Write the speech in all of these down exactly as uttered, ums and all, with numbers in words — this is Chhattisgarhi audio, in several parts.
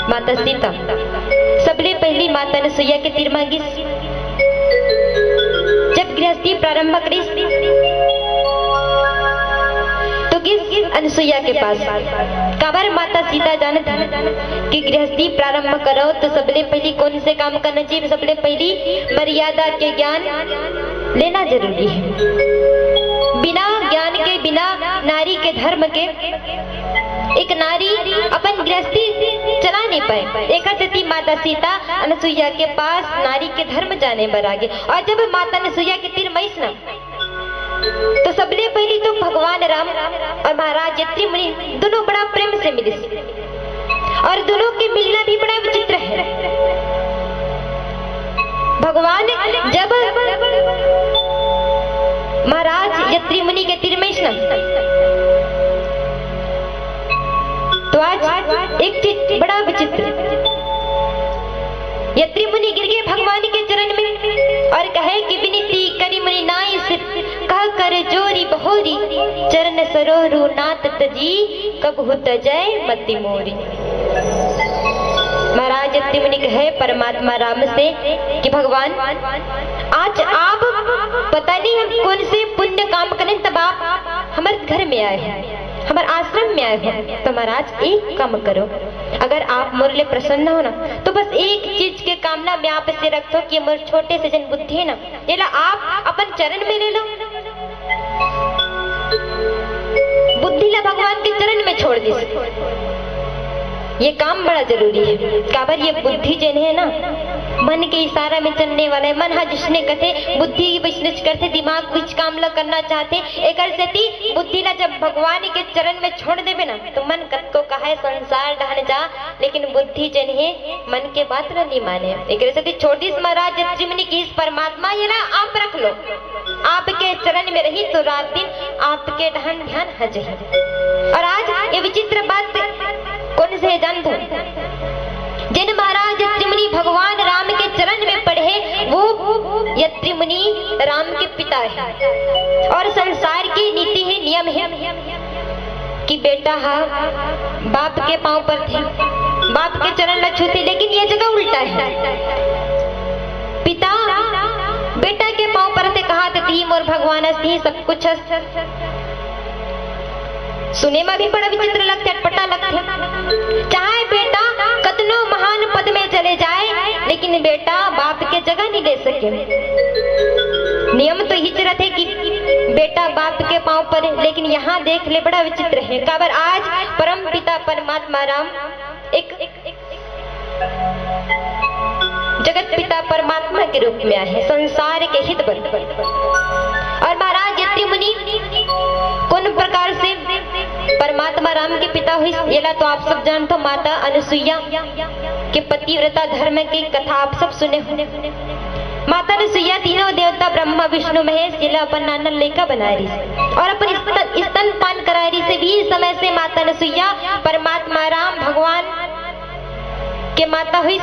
माता सीता सबले पहिली माता अनसुईया के तीर मा गिस। जब गृहस्थी प्रारंभ करिस तो गिस अनसुईया के पास। काबर माता सीता जानत हे कि गृहस्थी प्रारंभ करो तो सबले पहिली कौन से काम करना चाहिए? सबले पहिली मर्यादा के ज्ञान लेना जरूरी हे। बिना ज्ञान के, बिना नारी के धर्म के एक नारी अपन गृहस्थी चला नहीं पाए। एकर सेती माता सीता अनसुईया के पास नारी के धर्म जाने बर आगे। और जब माता अनसुईया के तीर मा आइस ना, तो सबले पहिली तो भगवान राम और महाराज अत्रि मुनि दोनों बड़ा प्रेम से मिलिस। और दोनों के मिलना भी बड़ा विचित्र हे। भगवान जब महाराज अत्रि मुनि के तीर मा आइस ना, तो आज एक चीज बड़ा विचित्र। अत्रि मुनि गिर गे भगवान के चरण में और कहे कि विनती करी मुनि नाई सिर, कह कर जोरी बहोरी, चरण सरोरु नाथ तजी, कबहु तजय मति मोरी। महाराज अत्रि मुनि कहे परमात्मा राम से कि भगवान, आज आप पता नहीं हम कौन से पुण्य काम करें, तब आप हमारे घर में आए हो, हमारे आश्रम में आए हो। तो महाराज, एक काम करो, अगर आप मोर ले प्रसन्न हो ना, तो बस एक चीज के कामना मैं आप से रखथों कि मोर छोटे से जन बुद्धि हे ना, एला आप अपन चरण में ले लो। बुद्धि ला भगवान के चरण में छोड़ दिस। ये काम बड़ा जरूरी हे, काबर ये बुद्धि जेन हे ना, मन के इशारा में चलने वाला हे। मन हा जिसने कथे, बुद्धि वइसनेच करथे, दिमाग कुछ काम ला करना चाहथे। एकर सेती बुद्धि ला जब भगवान के चरण में छोड़ देबे ना, तो मन कतको कहे संसार डहन जा, लेकिन बुद्धि जेन हे मन के बात ला नी माने। एकरे सेती छोड़ दिस महाराज अत्रि मुनि कि इस परमात्मा, ये ला आप रख लो, आपके चरण में रही तो रात दिन आपके डहन ध्यान ह जही। और आज ये विचित्र बात कौन से जानत हो? जेन महाराज अत्रि मुनि भगवान राम के चरण में पड़े, वो अत्रि मुनि राम के पिता हे। और संसार की नीति हे, नियम हे कि बेटा हा बाप के पाँव परथे, बाप के चरण ला छूथे, लेकिन ये जगह उल्टा हे। पिता बेटा के पाँव परथे, कहाथे तिही मोर भगवान अस, तिही सब कुछ अस। सुने में भी बड़ा विचित्र लगथे, अटपटा लगथे। चाहे बेटा कतनो महान पद में चले जाए, लेकिन बेटा बाप के जगह नहीं ले सके। नियम तो इहीच रथे कि बेटा बाप के पाँव परे, लेकिन यहाँ देख ले, बड़ा विचित्र हे। काबर आज परम पिता परमात्मा राम एक जगत पिता परमात्मा के रूप में आए हे, संसार के हित बर। और महाराज अत्रि मुनि कौन प्रकार से परमात्मा राम के पिता होइस, येला तो आप सब जानत हो। माता अनसुईया के पतिव्रता धर्म की कथा आप सब सुने हो। माता अनसुईया तीनों देवता ब्रह्मा, विष्णु, महेश, येला अपन नाना लइका बनाए रहिस और अपन स्तन, स्तनपान कराए रहिस। भी समय से माता अनसुईया परमात्मा राम भगवान के माता होइस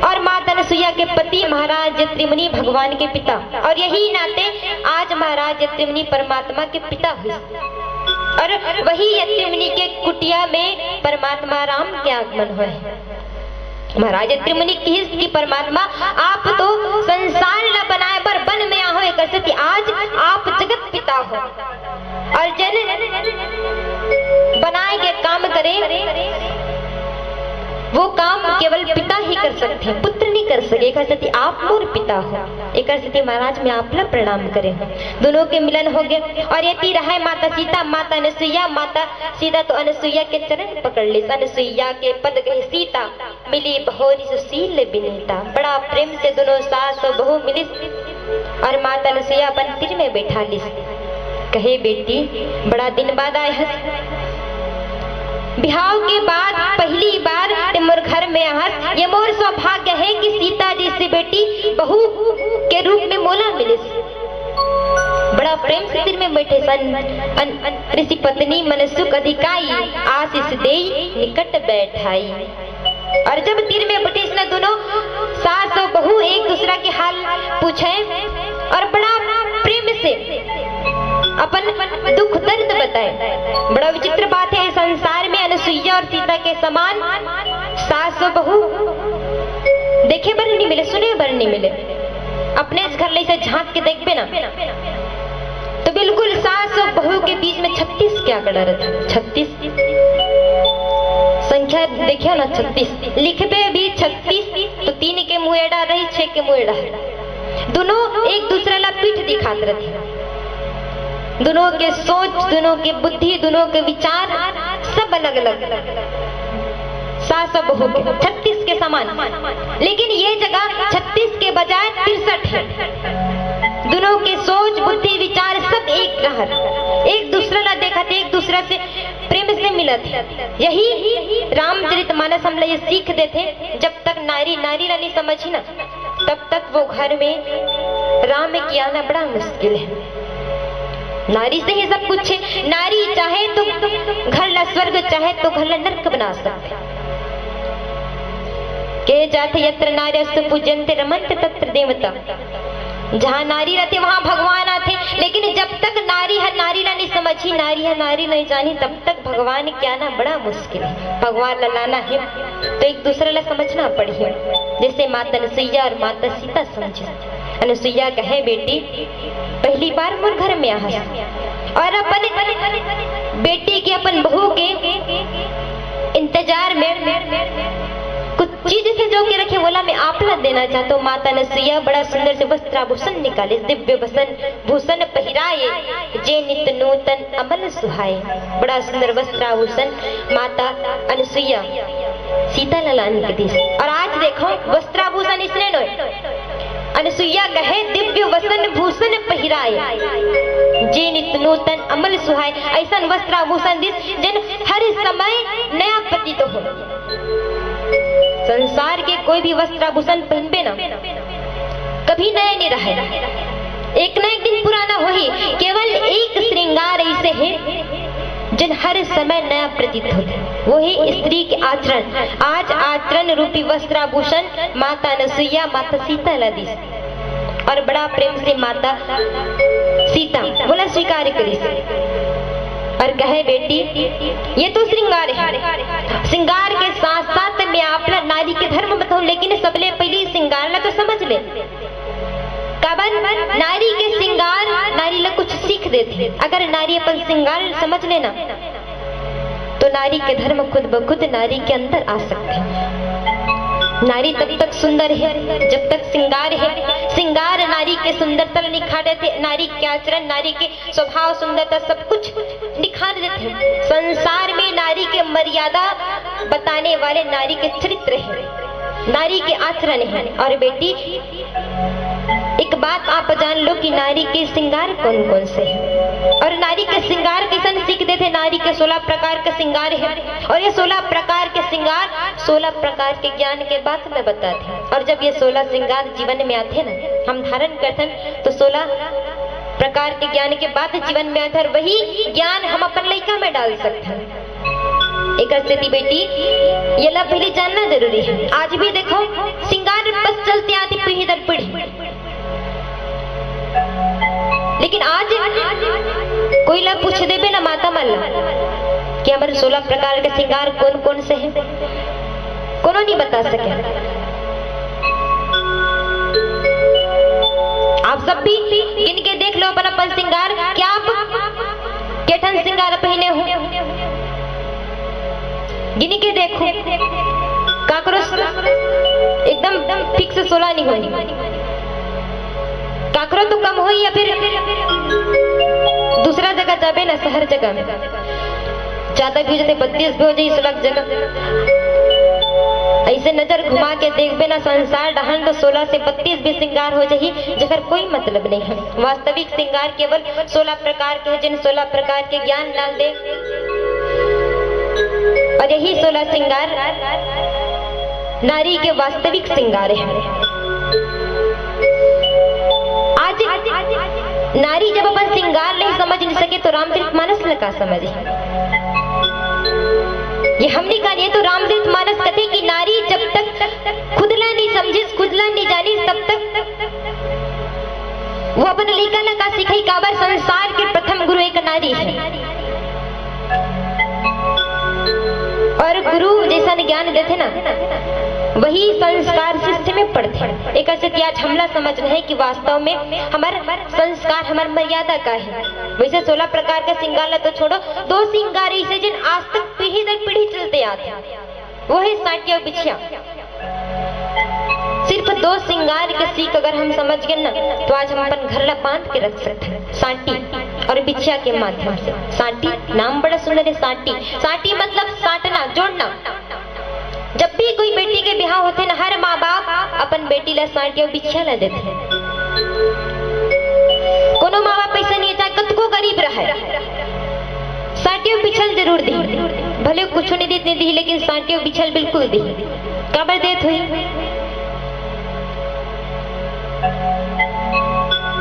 और माता अनसुईया के पति महाराज अत्रि मुनि भगवान के पिता, और यही नाते आज महाराज अत्रि मुनि परमात्मा के पिता होइस। और वही अत्रि मुनि के कुटिया में परमात्मा राम के आगमन होए। महाराज अत्रि मुनि किहिस कि परमात्मा, आप तो संसार ला बनाए बर बन में आए हो, एकर सेती आज आप जगत पिता हो। और जेन बनाए के काम करे, वो काम केवल पिता ही कर सकथे, पुत्र नहीं कर सके। एकर सेती आप मोर पिता हो, एकर सेती महाराज मैं आप ला प्रणाम करे हूँ। दोनों के मिलन हो गए और एती रहे माता सीता, माता अनसुईया। माता सीता तो अनसुईया के चरण पकड़ लिस, अनसुईया के पद कहे सीता, मिली बहोरी सुशील बिनीता। बड़ा प्रेम से दोनों सास और बहू मिलिस और माता अनसुईया अपन तीर में बैठा लिस। कहे, बेटी, बड़ा दिन बाद आए हस, बिहाव के बाद पहली बार ते मोर घर में आहस। ये मोर सौभाग्य है कि सीता जैसी बेटी बहू के रूप में मोला मिलिस। बड़ा प्रेम से तीर में बैठे सन। अन-, अन-, ऋषि पत्नी मन सुख अधिकाई, आशीष देई निकट बैठाई। और जब तीर में बैठे इसने दोनों सास और बहू एक दूसरा के हाल पूछे और बड़ा प्रेम से अपन दुख दर्द बताए। बड़ा विचित्र बात है इस संसार समान सास अउ बहू देखे बर नहीं मिले, सुने बर नहीं मिले। अपने घर ले से झांक के देखबे ना, तो बिल्कुल सास अउ बहू के बीच में छत्तीस के आंकड़ा रहिथे। छत्तीस संख्या देखियो ना, छत्तीस लिखबे भी छत्तीस, तो तीन के मुंह एड़ा रही, छह के मुंह एड़ा रही। दोनों एक दूसरे ला पीठ दिखात रहिथे। दोनों के सोच, दोनों के बुद्धि, दोनों के विचार सब अलग अलग। सास अउ बहू के छत्तीस के समान, लेकिन ये जगह छत्तीस के बजाय तिरसठ है। दोनों के सोच, बुद्धि, विचार सब एक रहर, एक दूसरा ला देखत, एक दूसरा से प्रेम से मिलत। यही रामचरित मानस हमला ये सीख देथे। जब तक नारी नारी ला नहीं समझी ना, तब तक वो घर में राम के आना बड़ा मुश्किल है। नारी से ही सब कुछ है। नारी चाहे तो घर ला स्वर्ग, चाहे तो घर ला नरक बना सकथे। के जाथे यत्र नार्यस्तु पूज्यन्ते रमन्ते तत्र देवता। जहाँ नारी रहिथे, वहाँ भगवान आथे, लेकिन जब तक नारी ह नारी ला नहीं समझी, नारी ह नारी नहीं जानी, तब तक भगवान के आना बड़ा मुश्किल है। भगवान ला लाना है तो एक दूसरे ला समझना पड़ही। जैसे माता अनसुईया और माता सीता समझे। अनसुईया कहे, बेटी, पहली बार मोर घर में आहस और अपन बेटी के, अपन बहू के इंतजार में कुछ चीज से जो के रखे, वोला मैं आप ला देना चाहत हूँ। माता अनसुईया बड़ा सुंदर से वस्त्राभूषण निकाले, दिव्य वसन भूषण पहिराए, जे नित नूतन अमल सुहाए। बड़ा सुंदर वस्त्राभूषण माता अनसुईया सीता ला लान के दिस। और आज देखो, वस्त्राभूषण इसने नोय, अनसुईया कहे, दिव्य वसन भूषण पहिराए, जे नित नूतन अमल सुहाए। ऐसन वस्त्राभूषण दिस, जेन हर समय नया प्रतीत हो। संसार के कोई भी वस्त्राभूषण पहनबे ना, कभी नया नहीं रहे, एक ना एक दिन पुराना होही। केवल एक श्रृंगार ऐसे है, जेन हर समय नया प्रतीत होथे, वो है स्त्री के आचरण। आज आचरण रूपी वस्त्राभूषण माता अनसुईया, माता सीता ला दिस। और बड़ा प्रेम से माता सीता वोला स्वीकार करिस और कहे, बेटी, ये तो श्रृंगार है, श्रृंगार के साथ साथ मैं आप ला नारी के धर्म बताऊं, लेकिन सबले पहले श्रृंगार ला तो समझ ले। काबर? नारी के श्रृंगार नारी ला कुछ सीख देथे। अगर नारी अपन श्रृंगार समझ ले ना, तो नारी के धर्म खुद ब खुद नारी के अंदर आ सकथे। नारी तब तक सुंदर है जब तक श्रृंगार है। श्रृंगार नारी के सुंदरता ला निखार देथे, नारी के आचरण, नारी के स्वभाव, सुंदरता, सब कुछ निखार देथे। संसार में नारी के मर्यादा बताने वाले नारी के चरित्र है, नारी के आचरण है। और बेटी, एक बात आप जान लो कि नारी के श्रृंगार कौन कौन से हैं और नारी के श्रृंगार कैसन सीख देथे। नारी के सोलह प्रकार के श्रृंगार है और ये सोलह प्रकार के श्रृंगार, सोलह प्रकार के ज्ञान के बात में बताथे। और जब ये सोलह श्रृंगार जीवन में आथे ना, हम धारण करथन, तो सोलह प्रकार के ज्ञान के बात जीवन में आथे और वही ज्ञान हम अपन लइका में डाल सकथन। एकर सेती बेटी, ये ला पहले जानना जरूरी है। आज भी देखो, श्रृंगार बस चलते आती पीढ़ी दर पीढ़ी, लेकिन आज कोई ला पूछ देबे ना माता मन ला कि हमर सोलह प्रकार के श्रृंगार कौन कौन से हैं, कोनो नहीं बता सके। आप सब भी गिन के देख लो अपन अपन श्रृंगार, क्या आप केठन श्रृंगार पहने हो? गिन के देखो, काकरो एकदम फिक्स सोलह नहीं होही, काकरो तो कम होही या फिर दूसरा जगह जाबे ना, शहर जगह में ज्यादा भी हो जाथे, बत्तीस भी हो जाही सोलह जगह। ऐसे नजर घुमा के देखबे ना संसार डहन, तो सोलह से बत्तीस भी श्रृंगार हो जाही, जेकर कोई मतलब नहीं है। वास्तविक श्रृंगार केवल सोलह प्रकार के हैं, जिन सोलह प्रकार के ज्ञान डाल दे। और यही सोलह श्रृंगार नारी के वास्तविक श्रृंगार है। आज नारी जब अपन श्रृंगार नहीं समझ नहीं सके, तो रामचरित मानस ला का समझे? ये हमनी का, ये तो रामचरित मानस कथे कि नारी जब तक खुद ला नहीं समझिस, खुद ला नहीं जानिस, तब तक वो अपन लइका ला का सिखाही? काबर संसार के प्रथम गुरु एक नारी है। और गुरु जइसन ज्ञान देथे ना, वही संस्कार शिष्य में पड़थे। एकर से आज हमला समझना हे कि वास्तव में हमर संस्कार, हमर मर्यादा का हे। वइसे सोलह प्रकार के श्रृंगार ला तो छोड़ो, दो श्रृंगार अइसे जेन आज तक पीढ़ी दर पीढ़ी चलत आत हे, वो हे सांटी अउ बिछिया। सिर्फ दो श्रृंगार के सीख अगर हम समझ गेन ना, तो आज हम अपन घर ला बांध के रख सकत हन, सांटी अउ बिछिया के माध्यम से। सांटी नाम बड़ा सुंदर हे, सांटी। सांटी मतलब सांटना, जोड़ना। जब भी कोई बेटी के बिहाव होथे ना, हर माँ बाप अपन बेटी ला सांटी अउ बिछिया ला देथे। कोनो माँ बाप अइसे नइ हे, चाहे कतको गरीब रहय, सांटी अउ बिछिया ल जरूर दिही। भले कुछु नइ दिही, लेकिन सांटी अउ बिछिया ल बिल्कुल दिही। काबर देत होही?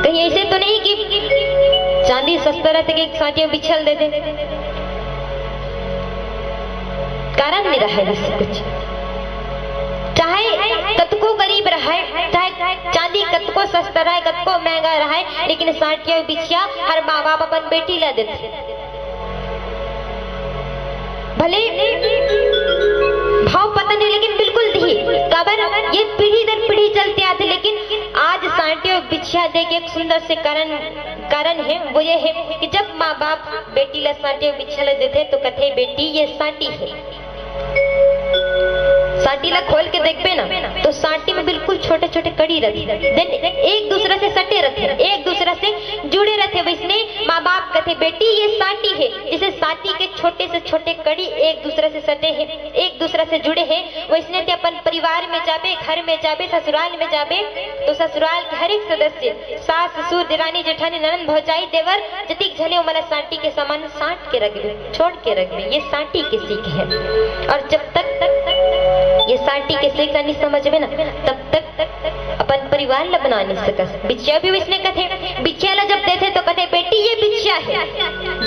कहीं अइसे तो नइ कि चांदी सस्ता रहिथे कि सांटी अउ बिछिया ल दे दे? कारण नइ रहय अइसे कुछ। चाहे कतको गरीब रहय, चाहे चांदी कतको सस्ता रहय, कतको महंगा रहय, लेकिन सांटी अउ बिछिया हर माँ बाप अपन बेटी ला देथे। भले भाव पता नइ, लेकिन बिल्कुल दिही। काबर? ये पीढ़ी दर पीढ़ी चलत आत हे, लेकिन आज सांटी अउ बिछिया दे के एक सुंदर से कारण, कारण हे, वो ये हे कि जब माँ बाप बेटी ला सांटी अउ बिछिया ला देथे, तो कथे, "बेटी, ये सांटी हे।" सांटी ला खोल के देखबे ना, तो सांटी में बिल्कुल छोटे-छोटे कड़ी रथे, देन एक दूसरा से सटे रथे, एक दूसरा से जुड़े रथे। वइसने माँ बाप कथे, "बेटी, ये सांटी हे।" जइसे सांटी के छोटे से छोटे कड़ी एक दूसरा से सटे हे, एक दूसरा से जुड़े हे, वइसने ते अपन परिवार में जाबे, घर में जाबे, ससुराल में जाबे, तो ससुराल के हर एक सदस्य, सास, ससुर, देरानी, जेठानी, ननंद, भौजाई, देवर, जतिक झने ओमन ला सांटी के समान सांट के रखबे, छोड़ के रखबे। ये सांटी के सीख हे। अउ जब तक ये सांटी के सीख ला नइ समझबे ना, तब तक अपन परिवार ला बना नइ सकस। बिछिया भी वइसने कथे, बिछिया ला जब देथे तो कथे, "बेटी, ये बिछिया हे।"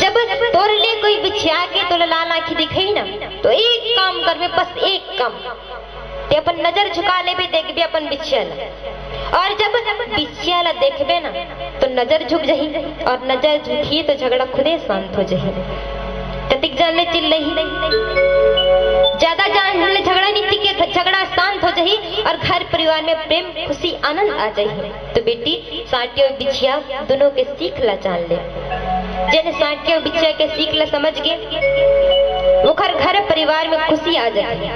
जब तोर ले कोई बिछिया के तोला लाल आँखी दिखाही ना, तो एक काम करबे, बस एक काम, ते अपन नजर झुका लेबे, देखबे अपन बिछिया ला। अउ जब बिछिया ला देखबे ना, तो नजर झुक जाही, अउ नजर झुकही तो झगड़ा खुदे शांत हो जाही। कतिक झन ले चिल्लाही, ज्यादा झन ले झगड़ा नइ टिके, झगड़ा शांत हो जाही अउ घर परिवार में प्रेम, खुशी, आनंद आ जाही। तो बेटी, सांटी अउ बिछिया दुनों के सीख ला जान ले। जेन सांटी अउ बिछिया के सीख ला समझ गे, ओकर घर परिवार में खुशी आ जाथे।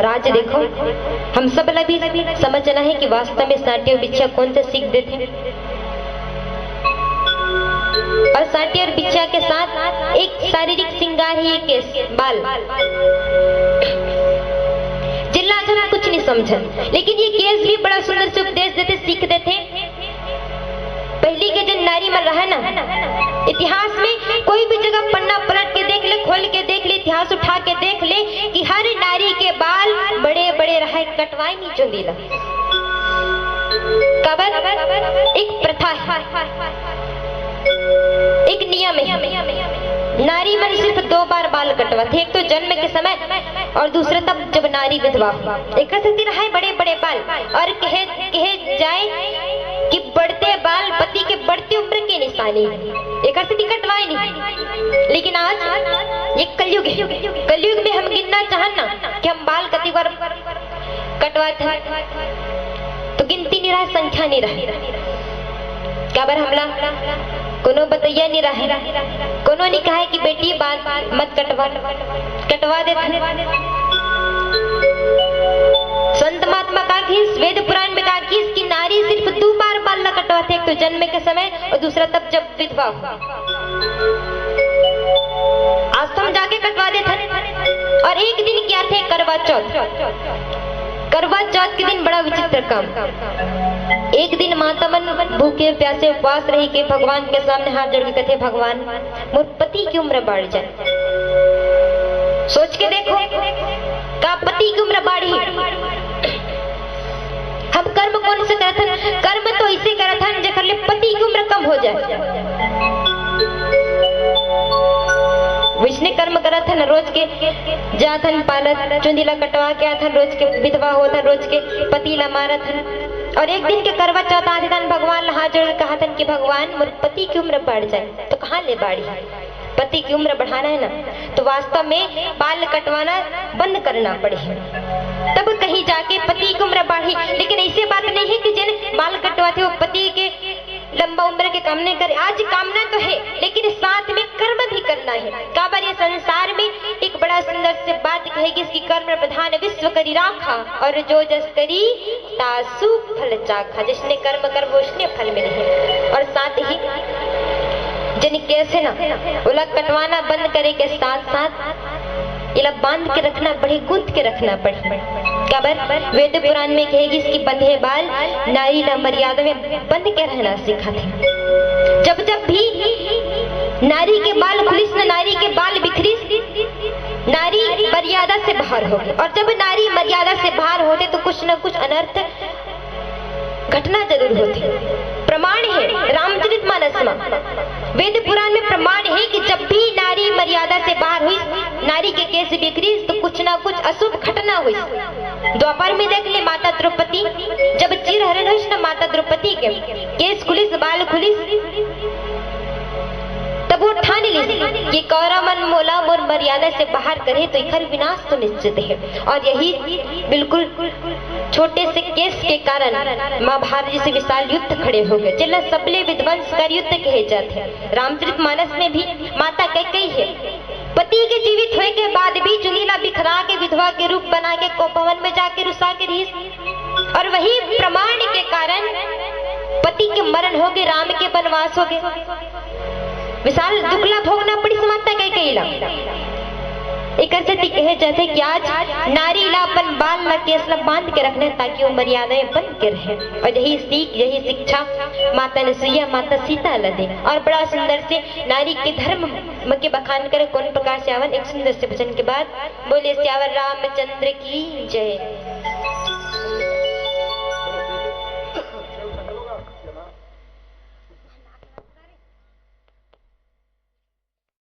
अउ आज देखो, हम सब ला भी समझना हे कि वास्तव में सांटी अउ बिछिया कौन से सीख देथे। अउ सांटी अउ बिछिया के साथ एक शारीरिक श्रृंगार ही केश, बाल, जेला आज हम कुछ नइ समझन, लेकिन ये केश भी बड़ा सुंदर से उपदेश देथे, सीख देथे। पहिली के जेन नारी मन रहय ना, इतिहास में कोई भी जगह पन्ना पलट के देख ले, खोल के देख ले, इतिहास उठा के देख ले कि हर नारी के बाल बड़े-बड़े रहय, कटवाय नइ चुंदी ला। काबर? एक प्रथा हे, एक नियम हे। नारी मन सिर्फ दो बार बाल कटवाथे, एक तो जन्म के समय अउ दूसरा तब जब नारी विधवा हो। एकर सेती रहय बड़े-बड़े बाल। अउ कहे, कहे जाय कि बढ़ते बाल पति के बढ़ती उम्र के निशानी हे, एकर सेती कटवाय नइ। लेकिन आज ये कलयुग हे, कलयुग में हम गिनना चाहन ना कि हम बाल कति बार कटवाथन, तो गिनती नइ रहय, संख्या नइ रहय। काबर हमला कोनो बतइया नइ रहय, कोनो नइ कहय कि बेटी बाल मत कटवा, कटवा देथन। संत महात्मा का कहिस, वेद पुराण में का कहिस कि नारी सिर्फ दू बार बाल ला कटवाथे, एक तो जन्म के समय अउ दूसरा तब जब विधवा हो। आज तो हम जाके कटवा देथन। अउ एक दिन के आथे करवा चौथ। करवा चौथ के दिन बड़ा विचित्र काम। एक दिन माता मन भूखे प्यासे उपवास रहि के भगवान के सामने हाथ जोड़ के कथे, "भगवान, मोर पति के उम्र बाढ़ जाय।" सोच के देखो, का पति के उम्र बाढ़ही? हम कर्म कौन से करथन? कर्म तो अइसे करथन जेकर ले पति के उम्र कम हो जाय। वइसने कर्म करथन, रोज के जाथन पालत चुंदी ला कटवा के आथन, रोज के विधवा होथन, रोज के पति ला मारथन। अउ एक दिन के करवा चौथ आथे तहन भगवान ला हाथ जोड़ के कहथन कि भगवान, मोर पति के उम्र बाढ़ जाय, तो कहाँ ले बाढ़ही? पति की उम्र बढ़ाना है ना, तो वास्तव में बाल कटवाना बंद करना पड़ही, तब कहीं जाके पति की उम्र बढ़ही। लेकिन ऐसे बात नहीं है कि जेन बाल कटवाथे वो पति के लंबा उम्र के कामना करे। आज कामना तो है, लेकिन साथ में कर्म भी करना है। काबर ये संसार में एक बड़ा सुंदर से बात कहे गिस कि कर्म प्रधान विश्व करी राखा, और जो जस करी तासु फल चाखा। जिसने कर्म कर वो उसने फल मिलही। और साथ ही जेन केस हे ना, ओला कटवाना बंद करे के साथ साथ एला बांध के रखना पड़ही, गूंथ के रखना पड़ही। काबर वेद पुराण में कहे गिस कि बंधे बाल नारी ला मर्यादा में बंध के रहना सिखाथे। जब जब भी नारी के बाल खुलिस ना, नारी के बाल बिखरिस, नारी मर्यादा से बाहर होगे। और जब नारी मर्यादा से बाहर होथे तो कुछ न कुछ अनर्थ घटना जरूर होथे। प्रमाण हे रामचरित मानस में, वेद पुराण में प्रमाण हे कि जब भी नारी मर्यादा से बाहर हुई, नारी के केस बिखरिस तो कुछ ना कुछ अशुभ घटना हुई। द्वापर में देख ले, माता द्रौपदी जब चीरहरण हुई ना माता द्रौपदी के, केस खुलिस, बाल खुलिस, तब वो ठान लिस कि कौरव मन मोला मोर मर्यादा से बाहर करे तो एकर विनाश तो निश्चित हे। और यही बिल्कुल छोटे से केस के कारण महाभारत जैसे विशाल युद्ध खड़े होगे, जेला सबले विध्वंसकारी युद्ध कहे जाथे। रामचरित मानस में भी माता कैकेयी हे, पति के जीवित होए के बाद भी चुनी ला बिखरा के विधवा के रूप बना के कोपवन में जाके रुसा के रहिस। और वही प्रमाण के कारण पति के मरण होगे, राम के वनवास होगे, विशाल दुख ला भोगना पड़िस माता कैकेयी ला। एकर सेती कहे जाथे कि आज नारी ला अपन बाल ला, केस ला बांध के रखना हे, ताकि वो मर्यादा में बन के रहे। और यही सीख, यही शिक्षा माता अनसुईया, माता सीता ला दे। और बड़ा सुंदर से नारी के धर्म के बखान करे, कौन प्रकार से आवन, एक सुंदर से भजन के बाद। बोले सियावर रामचंद्र की जय।